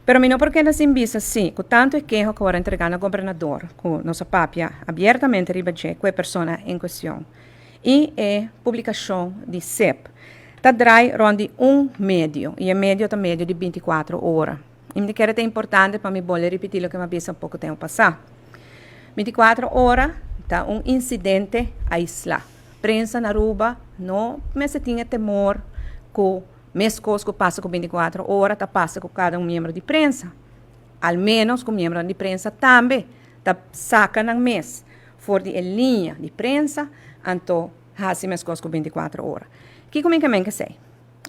Pero mi no por keda sin bisa si, ku tantu e keho ku a wòrdu entregá na gobernador, ku nos a papia abiertamente riba dje ku e persona en kuestion, i e publikashon di SEP ta drai rònt di un medio, i e medio ta medio di 24 ora. I mi ta kere ta importante pa mi bolbe ripití loke mi a bisa poko tempu pasá. 24 ora ta un insidente aislá. Prensa na Aruba no mester tin e temor ku meskos ku pasa ku 24 ora ta pasa ku kada un miembro di prensa. Al menos ku miembronan di prensa tambe ta saka nan mes for di e liña di prensa anto hasi meskos ku 24 ora. Kiko mi ke men kesei?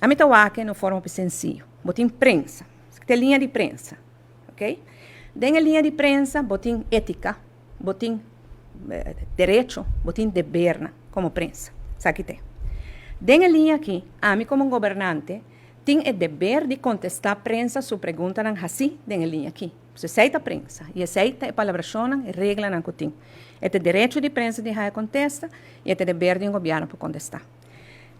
Ami ta wak na un forma hopi sensiyo. Bo tin prensa. Esaki ta e liña di prensa. Ok? Den e liña di prensa bo tin étika, bo tin derecho, bo tin debernan komo prensa. Esaki ta e. Den e liña aki, ami komo un gobernante tin e deber di kontestá prensa su preguntanan hasí den e liña aki. Pues esei ta prensa i esei ta e palabrashonnan, e reglanan ku tin. E ta e derecho di prensa di haña kontesta i e ta e deber di un gobièrnu pa kontestá.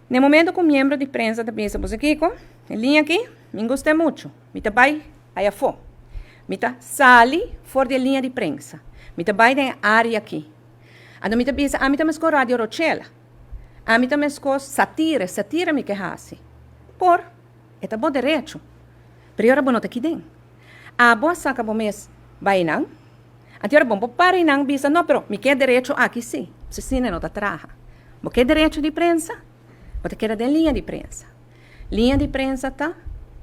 Na e momento ku un miembro di prensa ta bisa, Boso kiko? E liña aki mi gust'é muchu. Mi ta bai ai afó. Mi ta sali for di e liña di prensa. Mi ta bai den e área aki. Anto mi ta bisa, Ami ta meskos Radio Rochela. Ami ta meskos satire, satire mi ke hasi. Por, e ta bo derecho. Pero e ora bo no ta aki den. Abo a saka bo mes bai einan. Anto e ora bo por para einan bisa, No, pero mi ke derecho aki si. Si asina no ta traha. Bo ke derecho di prensa? Bo ta keda den liña di prensa. Liña di prensa ta,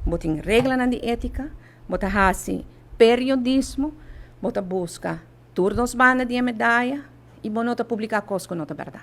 bo tin reglanan di étika, bo ta hasi periodismo, bo ta buska tur dos banda di e medaya i bo no ta publiká kos ku no ta bèrdat.